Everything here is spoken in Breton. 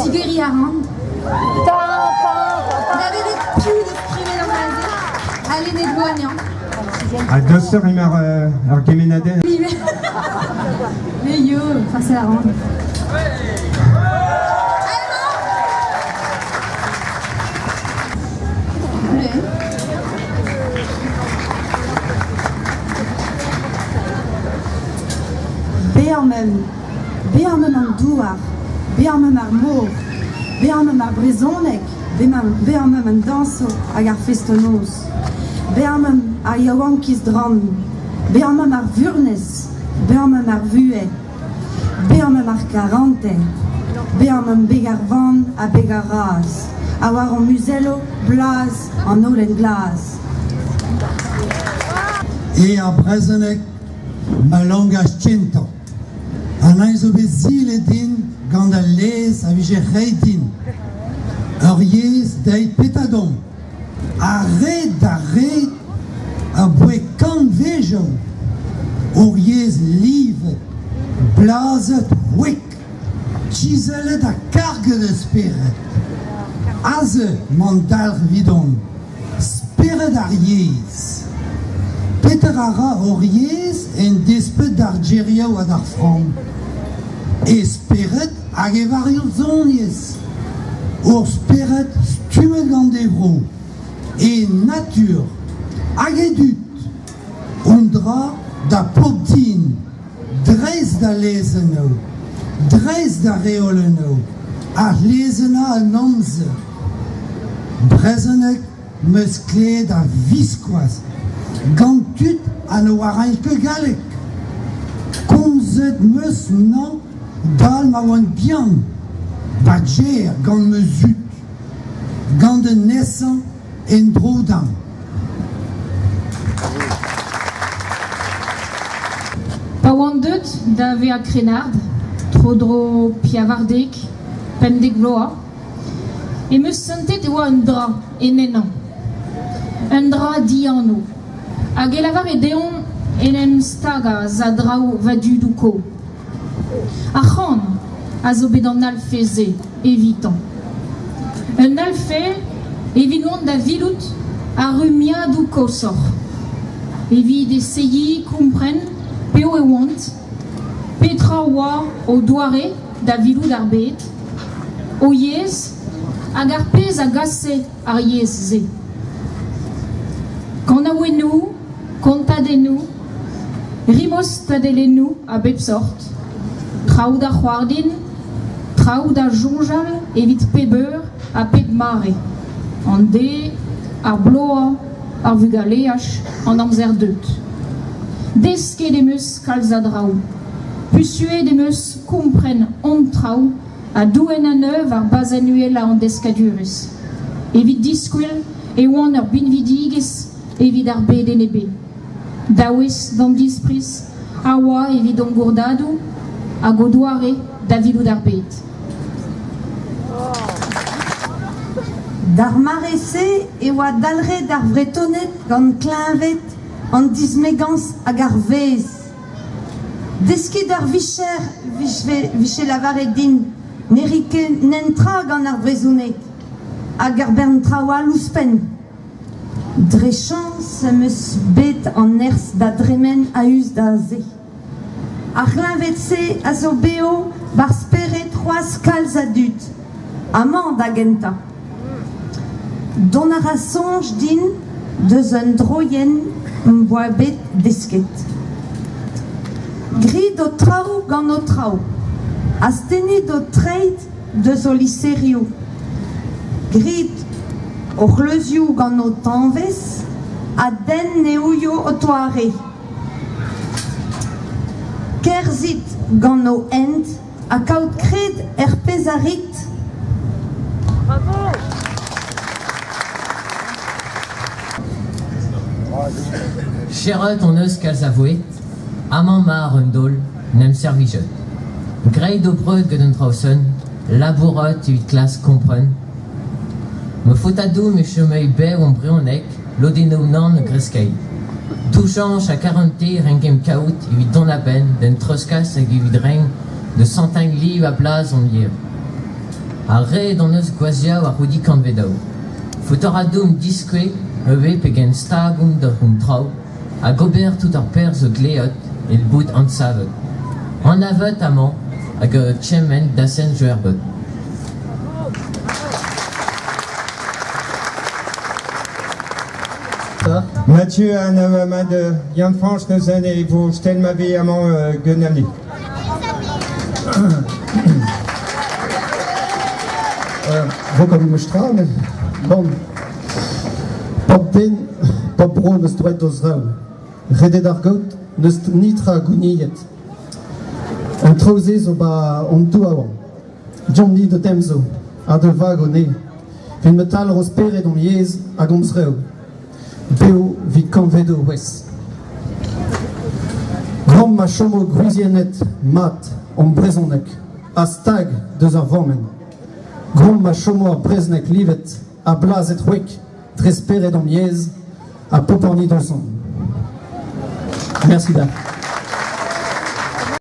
Digeriñ a ran. Da welet piv deus skrivet an dra-se. Ha lennet vo anezhañ. Ha daoust emañ ar gemennadenn. Mais yo, farcel a ran. Bezañ meump, bezañ meump an douar, bezañ meump ar mor, bezañ meump ar brezhoneg, bezañ meump an dañsoù hag ar festoù-noz, bezañ meump ar yaouankiz drant, bezañ meump ar furnez, bezañ meump ar vuhez, bezañ meump ar karantez, bezañ meump beg ar vann ha beg ar raz, ha war hon muzelloù blaz an holen glas. E ar brezhoneg ma langaj kentañ. An hini zo bet silet din gant al lez a vije ret din. Ur yezh dezhi petra domp. Ar red d'ar red aboae kantvejoù ur yezh livet, blazet c'hwek, kizellet ha karget a spered. Aze 'mañ dalc'h evidon. Spered ar yezh. Petra a ra hor yezh en desped d'ar gerioù ha d'ar framm? E spered hag e varzhoniezh. Hor spered stummet gant e vro, e natur hag e dud. Un dra da pop din, dreist d'al lezennoù, dreist d'ar reolennoù, ar lezennañ an amzer. Brezhoneg 'm eus klevet a-viskoazh gant tud ha ne oarint ket galleg. Komzet 'm eus 'nañ dal ma oan bihan, 'ba gêr gant ma zud, gant un nesañ en-dro dezhañ. Pa oan deuet da vezañ krennard, tro-dro piavardek, 15 vloaz, em eus santet e oa un dra en ennañ, un dra dianv, hag e lavare deomp en em stagañ a draoù va dudoù kozh. Ar c'han a zo bet an alfez-se evitañ. Un alfez evit mont da virout ar rummiadoù koshoc'h, evit eseyiñ kompren piv e oant, petra oa o doare da virout ar bed, o yezh hag ar pezh a gase ar yezh-se. Kanaouennoù, kontadennoù, rimostadelennoù a bep sort, traoù da c'hoarzhin, traoù da soñjal evit pep eur ha pep mare, an deiz, ar bloaz, ar vugaleaj, an amzer deuet. Desket em eus kalz a draoù. Pusuet em eus kompren hon traoù ha douen a-neuz war bazenn uhelañ an deskadurezh. Evit diskwel e oan ur binvidigezh evit ar bed en e bezh. Daouest d'an dispriz a oa evit hon gourdadoù hag o doare da virout ar bed. D'ar mare-se e oa dalc'het ar Vretoned gant kleñved an dismegañs hag ar vezh. Deskit ar vicher 'vije lavaret din ne rit ket netra gant ar brezhoneg hag ur bern traoù all ouzhpenn. Dre chañs em eus bet an nerzh da dremen a-us da se. Ar c'hleñved-se a zo bev war spered c'hoazh kalz a dud, amañ da gentañ. Dont a ra soñj din deus un droienn 'm boa bet desket. Grit ho traoù gant ho traoù, astennit ho treid deus ho liserioù. Grit ho c'hleuzioù gant ho tañvez ha den ne ouio ho toare. Kerzhit gant ho hent ha kaout kred er pezh a rit. Bravo! Serret hon eus kalz a voued, amañ mar un daol, n'em servijet. Graet ho breud gant an traoù-sen, labourat evit klask kompren. Ma faotadoù me chomay bev an brezhoneg, lodennoù nann a greskay. Doujañs ha karantez 'renkemp kaout evit dont a-benn d'en treuzkas hag evit reiñ da santañ liv ha blaz hon yer. Ha ret hon eus gwazhiañ ar c'houdi kantvedoù. Faot a ra deomp diskouez ivez pegen stag omp doc'h hon traoù hag ober tout ar perzh zo dleet evit bout anzavet. Anavet amañ hag kement dasenn Joerbot. Mathieu Anavamad, Yann-Fañch neuze e vo stel ma vez amañ ganeomp-ni. Vo gant meus tra, met bon. Pop den, pop bro neus droet d'o zraoù. Redet ar gaout n'eus nitra gouniet. An traoù-se zo ba hon douaouañ. Deomp-ni da demzo ha da vago 'ne. Evit ma talc'ho spered hon yezh hag hon zreoù. Bev 'vit kantvedoù c'hwezh. Gant ma chomo gwriziennet mat hon brezhoneg ha stag deus ar vammenn. Gant ma chomo ar brezhoneg livet ha blazet c'hwek dre spered hon yezh ha poporni d'hon son. Merci da.